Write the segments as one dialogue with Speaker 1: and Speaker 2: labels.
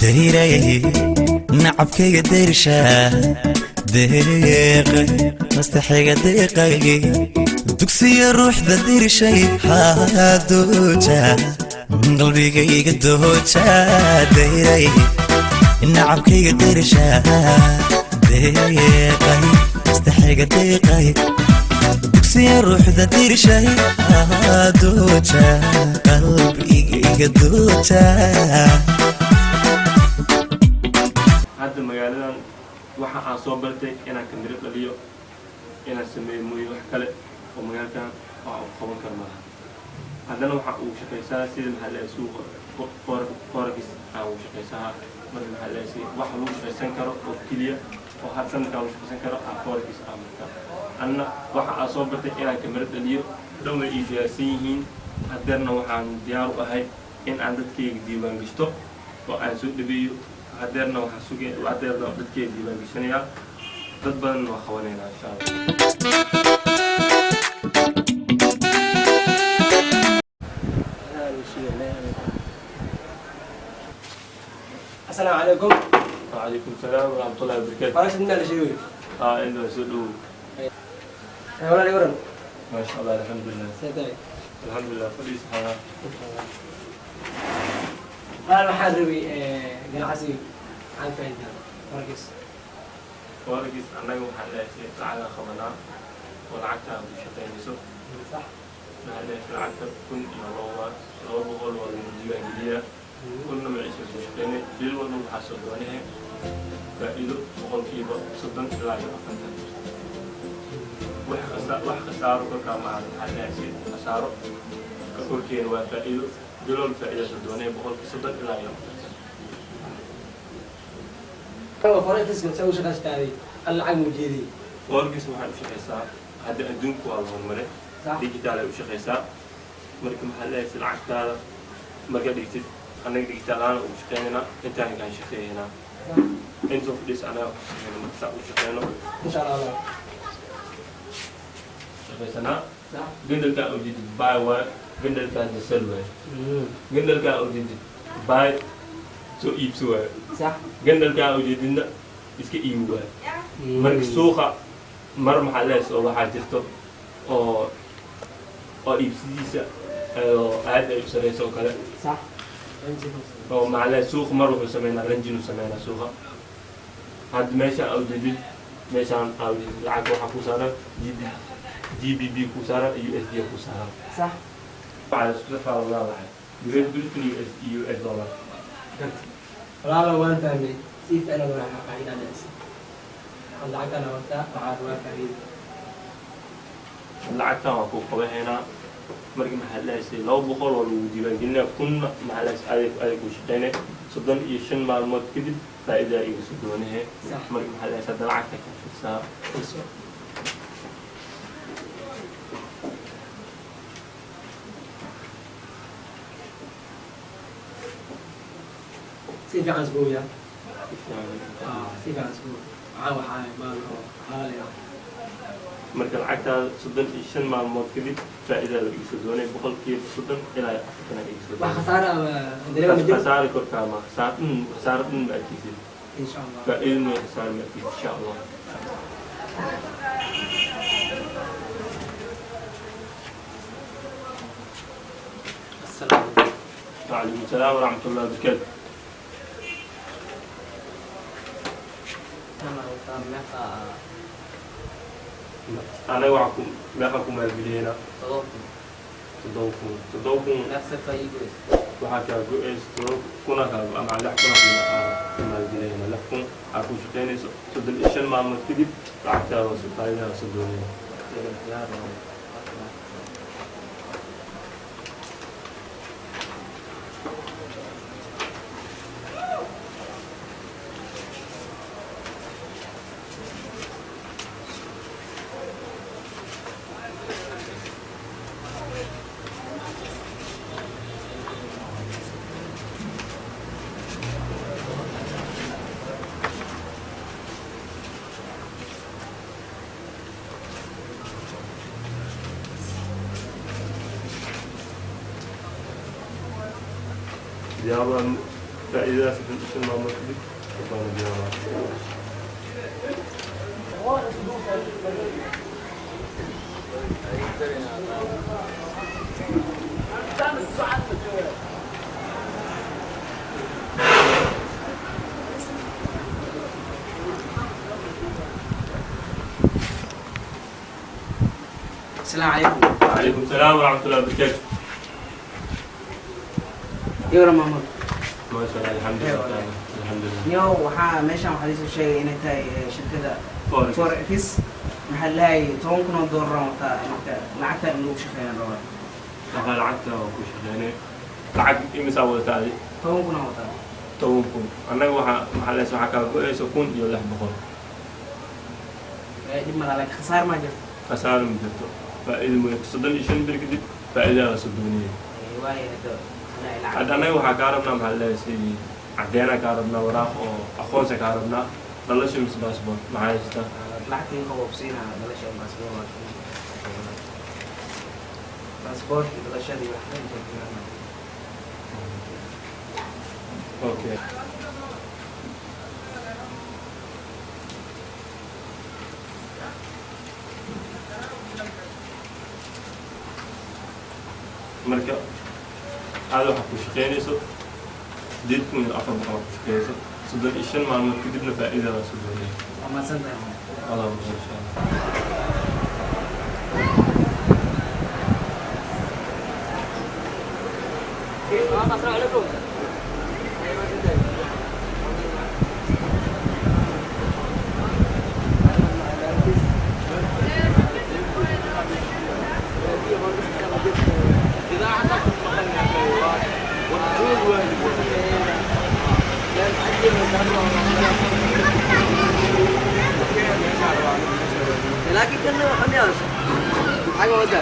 Speaker 1: Dayray nacabkayga, dayrsha deeqay, mastaxiga deeqay, dugsiya ruuxda dirshay, dooja qalbigayga, dooja. Dayray nacabkayga, dayrsha deeqay, mastaxiga deeqay, dugsiya ruuxda dirshay, dooja qalbigayga, dooja.
Speaker 2: Hadda magaaladan waxa aan soo bartay inaan kamiro dhaliyo, inaan sameeyo mooye, wax kale oo magaalkan waa u qaban karo malaha. Haddana waxa uu shaqaysaa sida, maxaa leeyahay, suuqa forex aa uu shaqaysaa. Marka, maxaa leeyahay, wax lagu shaqaysan karo oo keliya oo had sanadkaa lagu shaqaysan karo aa forex ah. Marka anna waxa aan soo bartay inaan kamiro dhaliyo dhan way ii diyaarsan yihiin. Hadeerna waxaan diyaar u ahay in aan dadkayga diiwaan gashto oo aan soo dhabeeyo. Hadeerna waxaan sugay, hadeerna dadkayga diiwaan gashanayaa, dad badanna waa qabanaynaa, insha Allah.
Speaker 3: Asalaamu calaykum.
Speaker 2: وعليكم السلام ورحمة الله وبركاته.
Speaker 3: Walaasha dinaa la sheegay.
Speaker 2: اه, inta soo dhow.
Speaker 3: Walaal, waran?
Speaker 2: ما شاء الله, الحمد لله.
Speaker 3: See tahay?
Speaker 2: الحمد لله, fadhiis xoogaa.
Speaker 3: Walaal, waxaan rabay ganacsiga maxaan faa'iidaa forex?
Speaker 2: Forex annaga waxaan leeyahay lacagaa qabanaa oo lacagta ku shaqaynayso. Maxaa leeyahay, lacagta 1200 waa lagu diiwaangeliyaa, kunna maciisa ku shaqaynay. Bil walba waxaa soo doonahe faa'iido 30% ilaa iyo 40. Wax khasaaro korkaa ma aha. Maxaa leeyahay, khasaaro ka korkeena waa faa'iido. Bil walba faa'iida soo doonaya 30% ilaa iyo 40.
Speaker 3: Forex see u shaqaystaaday al lacag mujeediyey?
Speaker 2: Forex waxay u shaqaysaa, hadda adduunku waa la horumaray, digital ay u shaqaysaa. Marka, maxaa leeyahay, lacagtaada markaad dhigtid, annaga digital ahaan ugu shaqeynaynaa, intaan kaan shaqeeynaa, intoo fadhiis annaga ku shaqeyno. Marka saa u shaqeyno
Speaker 3: Insha Allah.
Speaker 2: Shaqaysanaa. Candle-kaa ujeedid buy waay, candle-kaa sell waay. Candle-kaa ujeedid buy, soo iibso waay. Candle-kaa ujeedidna iska iibi waay. Marka suuqa mar, maxaa leeyahay, oo waxaa jirto oo iibsidiisa oo aad ay u sareyso oo kale, oo, maxaa leeyahay, suuqa mar wuxuu sameynaa ranging uu sameynaa suuqa. Hadda meeshaan aa ujeedid, meeshaan aa ujeedid, lacag waxaa ku saaran GBP ku saaran iyo USD ku saaran. Waxaa isku faaruqaa lacag Great Britain US US dollar.
Speaker 3: Walaalo, waan fahmay si fiican. Waxaa faa'iida dhicisa waxaad lacagtana wataa, waxaa rabaa faa'iido.
Speaker 2: Lacagtan waa ku qabahaynaa. Marka, maxaa leeyahay, 200 waa lagu diiwaangelinaya, kunna, maxaa leeyahay, adeeg ku shaqeynay. 35 maalmood kadib faa'iidaa iga soo doonahe. Marka, maxaa leeyahay, hadda lacagta ka fiirsaa.
Speaker 3: Fiirso. Si fiican isbuuya. Si fiican isbuuya. Waxaa maal oo xalaal ah.
Speaker 2: Marka lacagtaada 35 maalmood kadib faa'iidaada iga soo doonay 30% ilaa iyo 40 iga soo
Speaker 3: Wax
Speaker 2: doonay.
Speaker 3: khasaara ama dareema ma jiro?
Speaker 2: Khasaare korkaa ma khasaar dhan, khasaaro dhan ma arkeysid.
Speaker 3: Insha Allah.
Speaker 2: Faa'iido ma khasaare ma arkeysid, insha Allah.
Speaker 4: Assalaamu.
Speaker 2: وعليكم السلام ورحمة الله وبركاته.
Speaker 4: Meeqa?
Speaker 2: Anaga waxaa ku meeqa ku maalgeliyeynaa?
Speaker 4: 7,000.
Speaker 2: 7,000, 7,000.
Speaker 4: Meeqa faa'iido?
Speaker 2: Waxaa kaa go-eysa 7,000 kaa go- ama 6,000 ku maalgelinayna. 6,000 aa ku shaqeynayso 35 maalmood kadib lacagtaada waa soo faa'iidaha soo doonaya.
Speaker 4: Diyaar oo.
Speaker 2: Diyaar waa faa'iidadaas 35 maalmood kadib baana diyaar waa.
Speaker 4: Asalaamu calaykum.
Speaker 2: وعليكم السلام ورحمة الله وبركاته.
Speaker 4: Yowra maamul.
Speaker 2: ما شاء الله، الحمد لله، الحمد لله.
Speaker 4: Niyow, waxaa meeshan waxaa liisoo sheegay inay tahay shirkada
Speaker 2: Forex.
Speaker 4: Forex. Maxaa lahay, $10,000 aan wataa, marka lacagta in lagu shaqeeyaan rabaa.
Speaker 2: Waxaa lacagta oo ku shaqeynay, lacag imisaa wadataa adi?
Speaker 4: 10,000 aan wataa.
Speaker 2: 10,000. Annaga waxaa maxaa lees waxaa kaa go-aysa 1,600.
Speaker 4: Dhib malaa, laakiin khasaar maa jirto?
Speaker 2: Khasaaro ma jirto, faa'iido mooye. 35 bir kadib faa'iidadaa soo dooniyay.
Speaker 4: Waayo hadda anaa lacag.
Speaker 2: Hadda annaga waxaa kaa rabnaa, maxaa leeyahay, caddeena kaa rabnaa, waraaq oo aqoonsi kaa rabnaa, dhalasho mise passport, maxaa haystaa?
Speaker 4: Lacagta in qabobsiinaa dhalasha baasboor, waa baasboorki, dhalashadii waxba inta jiraan.
Speaker 2: Okay. Marka aada waxaa ku shaqeynayso 8,400 ku shaqeynayso, 35 maalmood kadibna faa'iidadaa soo doonaya.
Speaker 4: Waa mahadsan tahay.
Speaker 2: Allah insha Allah.
Speaker 3: السلام عليكم.
Speaker 4: Laakiin kana waxaa miyaasa lacag wada.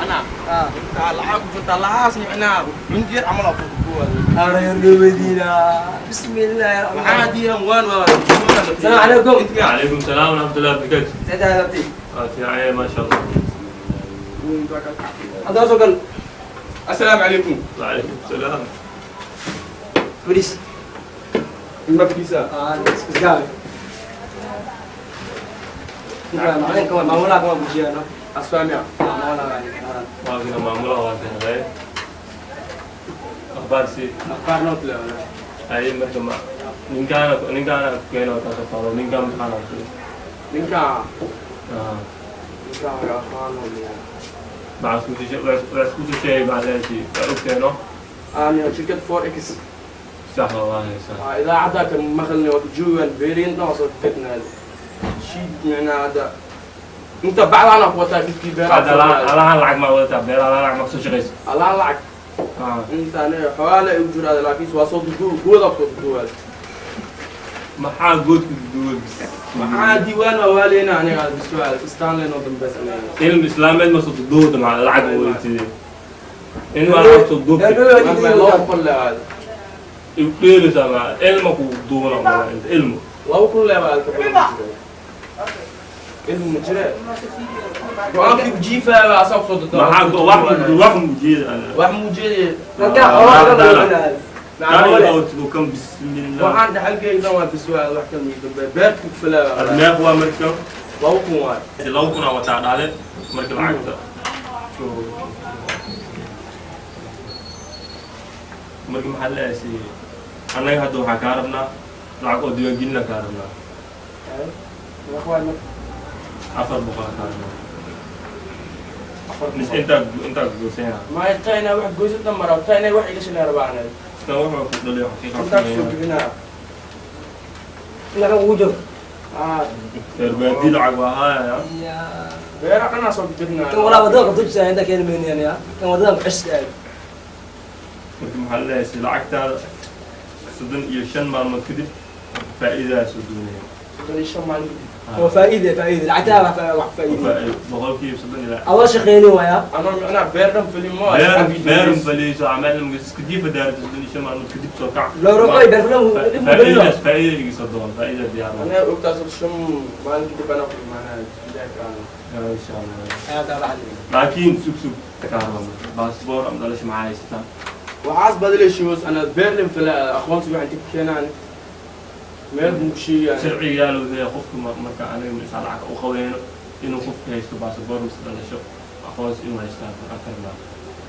Speaker 5: أنا
Speaker 4: ah
Speaker 5: lacag jirta lacaas micnaha minjeer camal aa kuwa.
Speaker 3: Madiina, bismillahi.
Speaker 5: Waxaa diiran waan waa.
Speaker 3: السلام عليكم.
Speaker 2: وعليكم السلام ورحمة الله وبركاته.
Speaker 4: سيدي هذا.
Speaker 2: آه ما شاء الله.
Speaker 3: هذا soo gal.
Speaker 5: السلام عليكم.
Speaker 2: وعليكم السلام.
Speaker 3: Fadhiis.
Speaker 5: Mafkiisa.
Speaker 3: Ah, isgaal. Macalinka waa maamulaha kama bujiyano.
Speaker 5: Asfaamiya.
Speaker 3: Maamulaha.
Speaker 2: Waa maamulaha, waa kanay akhbaar si.
Speaker 3: Akhbaar noot le.
Speaker 2: Ay, marka ma ninkaana keeno taas oo ninkaan maxaa
Speaker 5: Ninka.
Speaker 2: Ah.
Speaker 5: Ninka aqaano.
Speaker 2: مع isku soo sheegay macalaasi waa ogteeno.
Speaker 5: أنا شركة فور إكس.
Speaker 2: صح والله صح.
Speaker 5: إذا عدا كان مخلني وجوا بيرين نوصل كتنا شيء معناها هذا أنت بعد أنا قوتها كيف كيف.
Speaker 2: Hadda alahan lacag ma wadataa, beer alahan lacag ma kusoo shaqaysa?
Speaker 5: الله لعك.
Speaker 2: Ah.
Speaker 5: أنت أنا حوالي أجر هذا، لكن وصوت جوا صوت جوا.
Speaker 2: Maxaa goodka duwan?
Speaker 5: maxaa diiwaan waa waaleyna aniga bisuaal istaan leenoo dambeys aniga.
Speaker 2: Ilm islaameed ma soo duuda maca lacag wadatide in waa lacag soo duubtay.
Speaker 5: 200 leewaad.
Speaker 2: Igu dheelaysaa maca ilma ku duubana ma inta ilmu.
Speaker 5: 2000 leewaad ka badan ilmu ma jire, go-aankii jiifaa asaa kusoo dadao.
Speaker 2: Maxaa wax wax mujeeda?
Speaker 5: Wax mujeedaya.
Speaker 3: Marka xoolaha laga wadayo.
Speaker 2: Kan bismillah.
Speaker 5: Waxaan dhaxalkeyga waa bisuaal, wax kale mii dambe beerta ku falaa.
Speaker 2: Meeq waa marka?
Speaker 5: 2000 waay.
Speaker 2: 2000 aa wataa dhale marka lacagta. Marka maxaa leeyahay, annaga hadda waxaa kaa rabnaa lacag oo diiwaangelina kaa rabnaa. 400 aa kaa rabnaa mise intaa goosayna?
Speaker 5: Ma tayna wax goysata mara, tayna wax iga shinaa rabaa aniga.
Speaker 2: Tan wuxuu ku dhaliyo xaqiiqa.
Speaker 5: Intaa kusoo bixinaa.
Speaker 3: Lacag ugu jiro.
Speaker 5: Ah.
Speaker 2: Reer baadi lacag waa haaya.
Speaker 5: Beera dhanaa soo bixinaa.
Speaker 3: Kan walaa wadada qabtay inta keen meeniyan ya. Kan wadada ku xis.
Speaker 2: Marka maxaa leeyahay, lacagtaada 35 maalmood kadib faa'iidadaa soo doonaya.
Speaker 5: 35 maalin kadib.
Speaker 3: Oo faa'iido faa'iido lacagta wax faa'iido.
Speaker 2: 30% ilaa.
Speaker 3: Awal shaqeeyni waya.
Speaker 5: Anoo micnaha beer dhan filimo.
Speaker 2: Beer beer baleyso camal iska jiifa daarta, 35 maalmood kadib soo kac.
Speaker 3: Loo roqay beer filan.
Speaker 2: Faa'iidaas faa'iida iga soo doon, faa'iida diyaar.
Speaker 5: Anaa ogtaas 5 maalin kadib anaa ku imaanaya
Speaker 2: insha Allah.
Speaker 3: Ayaa bacdi.
Speaker 2: Laakiin sug sug, ka baasboor ama dhalasho maxaa haysataa?
Speaker 5: Waxaas badaleeshiyoos ana Berlin fila aqoonsi waxaan inta keenaan meel buu ku sheegayaa.
Speaker 2: Sharciga yaalo wuxuu yahay qofka marka aniga mise lacag u qabeyno inuu qofka haysto baasaboor mise dhalasho aqoonsi inuu haystaa akarnaa.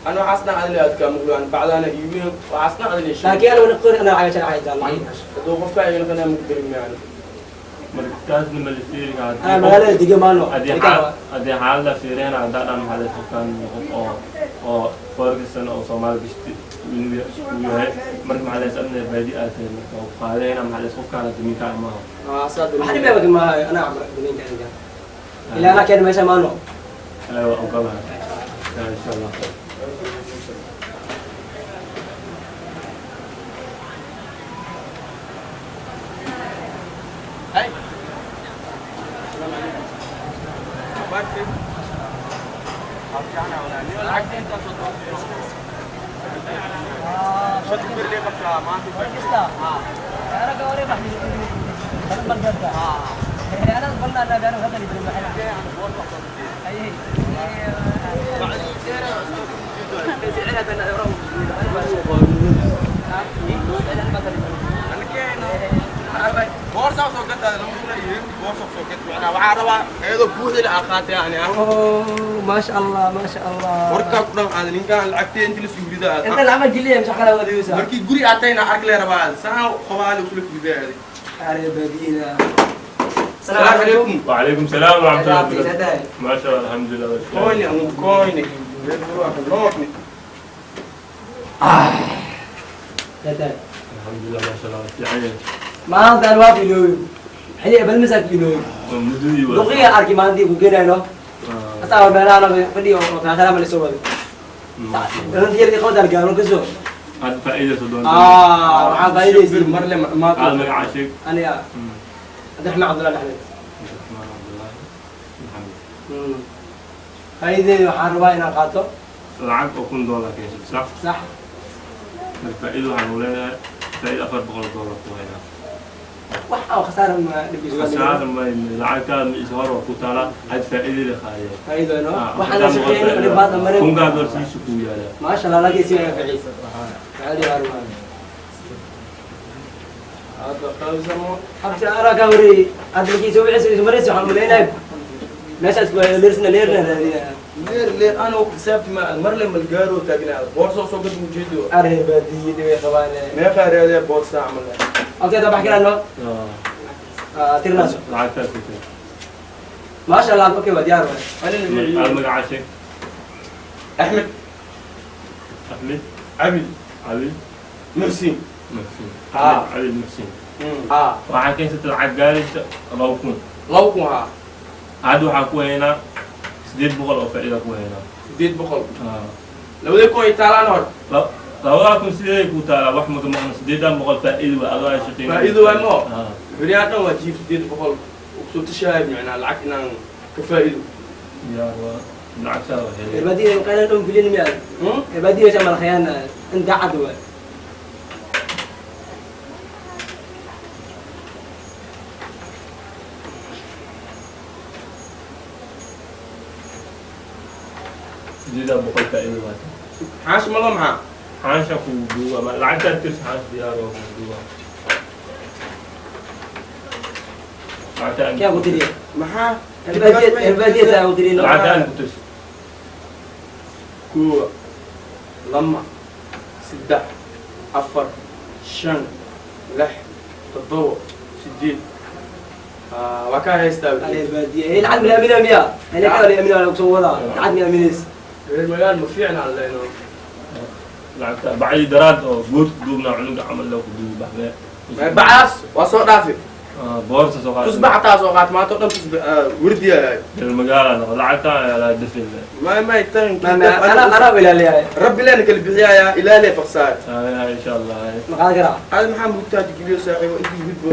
Speaker 5: Ana waxaas dhan adile adkaa muqlaan bacdaana iibiin waxaas dhan adile sheegay.
Speaker 3: Laakiin ana wani qori ana lacag sharci lacag.
Speaker 5: Hadduu qofka ay noqonaya mugdirin yani.
Speaker 2: Marka taasna ma la fiiri karaa.
Speaker 3: Ana magaalada dega maano.
Speaker 2: Haddii xaalada fiireen haddaa dhan maxaa la qofkan qof oo foorkisan oo Soomaali gashti inuu yahay marka maxaa la sabnay baadi aad tahay marka oo qaadayna maxaa la qofkaan damiinka maaha.
Speaker 5: Aasaa.
Speaker 3: Waxa dhibaya ma ana cabra damiinka aniga. Ilaa ana keen meesha maano.
Speaker 2: Aywa ogolahay insha Allah.
Speaker 5: Hey. Abaartay. Boorsaa soo gataa boorsaa soo gat macnaa waxaa rabaa iyadoo buuxda la qaatay yani.
Speaker 3: ما شاء الله ما شاء الله.
Speaker 5: Warkaa ku dhan aad ninkaan lacagtee inta la isku ridaa.
Speaker 3: انت العمل قليل مش حلا ودي يوسف.
Speaker 5: Markii guri aad tayna ark lee rabaa saan qobaali kula ridaa.
Speaker 3: على بدينا.
Speaker 5: السلام عليكم.
Speaker 2: وعليكم السلام ورحمة الله وبركاته. ما شاء الله الحمد لله.
Speaker 5: Koyni amu koyni noqni.
Speaker 2: الحمد لله ما شاء الله يعني.
Speaker 3: ما انت الوافي لو حلي بلمسك لو.
Speaker 2: مدودي.
Speaker 3: لقيا اركي ما عندي وكده انه اصلا ما انا فدي وكان اللي سوى انت يلي قود القانون كزو.
Speaker 2: هذا فائدة دون.
Speaker 3: اه فائدة.
Speaker 5: mar le ma.
Speaker 2: هذا عاشق.
Speaker 3: انا يا عبد الرحمن عبد الله احمد.
Speaker 2: عبد الرحمن عبد الله محمد.
Speaker 3: فائدة waxaan rabaa inaan qaato
Speaker 2: lacag oo $1000 ka hesho sax?
Speaker 3: Sax.
Speaker 2: Marka faa'iido waxaan u leeyahay faa'iido $400 ku haynaa.
Speaker 3: Wax oo khasaar ma dhibis.
Speaker 2: Khasaar ma lacagtaada ma is hor ku taala had faa'iido la qaadaya.
Speaker 3: Faa'iido no waxaan la shaqeynay dhibaata marin
Speaker 2: $1000 siisu ku yaala.
Speaker 3: Ma sha Allah laakiin si ay ficil عادي هارمان.
Speaker 5: هذا قوزمو.
Speaker 3: أبشر أنا كوري هذا اللي يسوي عسل مريس وحنا ملينا ماشي ليرسنا ليرنا
Speaker 5: لير لير أنا وحسابتي ما المرة لما الجارو تاجنا بورصة سوق موجودة.
Speaker 3: أرهب بدي دي خبانة.
Speaker 5: ما خير هذا بورصة عملنا.
Speaker 3: أوكي طب أحكي لنا. ترناسو. ما شاء الله أوكي بدي أروح.
Speaker 2: أنا مقعشك.
Speaker 5: أحمد.
Speaker 2: أحمد.
Speaker 5: عبد.
Speaker 2: عبد.
Speaker 5: محسن.
Speaker 2: محسن. عبد محسن. waxaa keensatay lacag gaaraysa 2000.
Speaker 5: 2000 haa.
Speaker 2: Hadda waxaa ku haynaa 800 oo faa'iida ku haynaa.
Speaker 5: 800. 2000 ay taalaan hor.
Speaker 2: 2000 sideed ku taalaa wax ma maqan 800 faa'iido waa adoo ay shaqeynayso.
Speaker 5: Faa'iido waa mo. Beriyaa dhan waa jiif 800 oo tashaay macnaa lacag inaan ka faa'iido.
Speaker 2: Yaa waa lacag saa waa helay.
Speaker 3: البديل قال لهم فيلين ميال. البديل جمال خيانة انت عدوى.
Speaker 2: 800 faa'iido waa.
Speaker 5: xaash ma loo maxaa?
Speaker 2: Xaasha ku duuba ma lacagta tirs xaash diyaar oo ku duuba.
Speaker 3: كيف قلت لي؟
Speaker 5: maxaa?
Speaker 3: البديل البديل قلت لي.
Speaker 2: lacagta aan ku tirs.
Speaker 5: 1 2 3 4 5 6 7 8 waa ka haystaa.
Speaker 3: البديل العدم الأمين ميا أنا كذا الأمين ولا كسوة العدم الأمين.
Speaker 5: reer magaal ma fiicna alleeno.
Speaker 2: lacagta bacdi daraad oo guud duubna cunuga camal loo ku duubi baxbe.
Speaker 5: Bacaas waa soo dhaafi.
Speaker 2: Boorsa soo qaad.
Speaker 5: Tusbax taa soo qaad maanta dhan tusbax wardiya.
Speaker 2: Reer magaala noqo lacagta ayaa la dafin.
Speaker 5: Ma tan.
Speaker 3: أنا أنا ولا لا.
Speaker 5: Rabbi leena kala bixiyaa ilaa lee faqsaay.
Speaker 2: Insha Allah.
Speaker 3: ما قال كرا.
Speaker 5: هذا maxaa mugtaaj geliyo saaxiibo intii gudbo.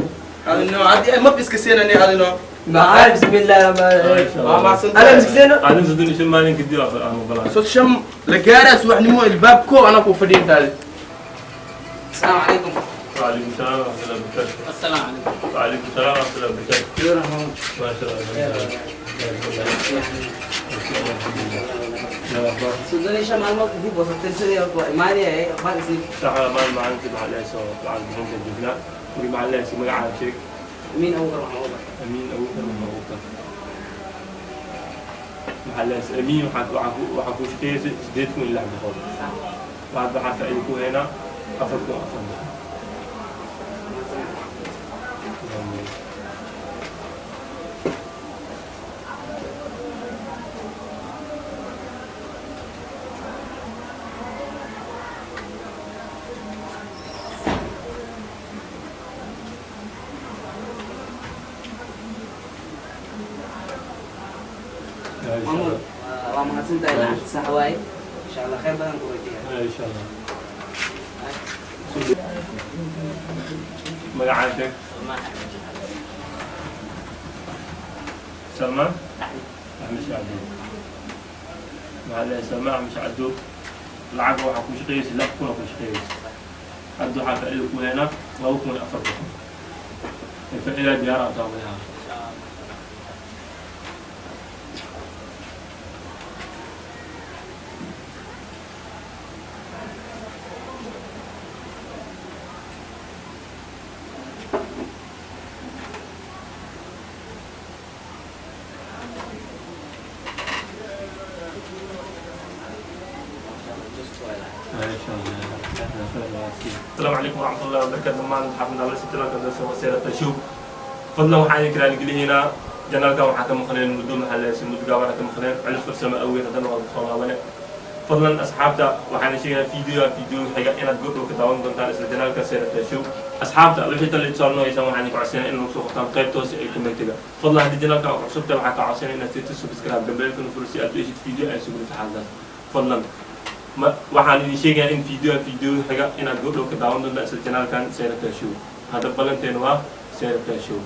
Speaker 5: هذا النوع عادي ما بس كسينا هذا النوع.
Speaker 3: ما بسم الله ما أنا مسكينة.
Speaker 2: أنا صدقني شو مالين كدي أنا بلا.
Speaker 5: صوت شم لجارس وإحنا مو الباب كو أنا كو فدين تالي.
Speaker 4: السلام عليكم.
Speaker 2: وعليكم السلام ورحمة الله وبركاته.
Speaker 4: السلام عليكم.
Speaker 2: وعليكم السلام ورحمة الله وبركاته. ما شاء الله. Akhbaar.
Speaker 4: 35 maalmood kadib waa soo tirsaday waa imaanaya akhbaar isii.
Speaker 2: Saxa maalintii maxaa lahayso lacag bixinta joognaa. Marka maxaa lahaysa magacaaga sheeg.
Speaker 4: Amiin Abuukar waxaan uga.
Speaker 2: Amiin Abuukar maxaa Abuukar. Maxaa lahaysa Amiin waxaa ku shaqeeyaysa 8600.
Speaker 4: Sax.
Speaker 2: Waxaa faa'iido ku haynaa 4400.
Speaker 4: Maamul waa mahadsantahay, lacagta sax waaye, insha Allah khayr badan ku wajahaya.
Speaker 2: Insha Allah. Magacaa sheeg. Salmaan Axmed Shacdo. Maxaa leeyahay Salmaan Axmed Shacdo, lacag waxaa ku shaqeeyeysa 6000 oo ku shaqeeyeysa, hadda waxaa faa'iido ku haynaa 2400. Faa'iidaa diyaar ah taawadaha. السلام عليكم ورحمة الله وبركاته. Dhammaan xafid alla sitilaka dadka wasiirada show, fadlan waxaan idin kala geliynaa janaalka. Waxaa ka maqneen muddo, maxaa la muddo gaaban ka maqneen cilad farsamo awgeed, haddana waa soo laabane. Fadlan asxaabta waxaan sheegayaa video xiga inaad goordhow ka daawan doontaan isla janaalka Seerata Show. Asxaabta wixii tala tusaale noo haysan waxaan idin codsanaya in lagu soo qabtaan qaybta hoose ee commentiga. Fadlan haddii janaalka aad cusub tahay, waxaan ka codsanaya inaad sirto subscribe, gambeelkana furo si aad u heshid video ay sugulisa xaaladaas. Fadlan ma waxaan idin sheegayaa in video xiga inaad goordhow ka daawan doontaan isla janaalkan Seerata Show. Hadda ballanteena waa Seerata Show.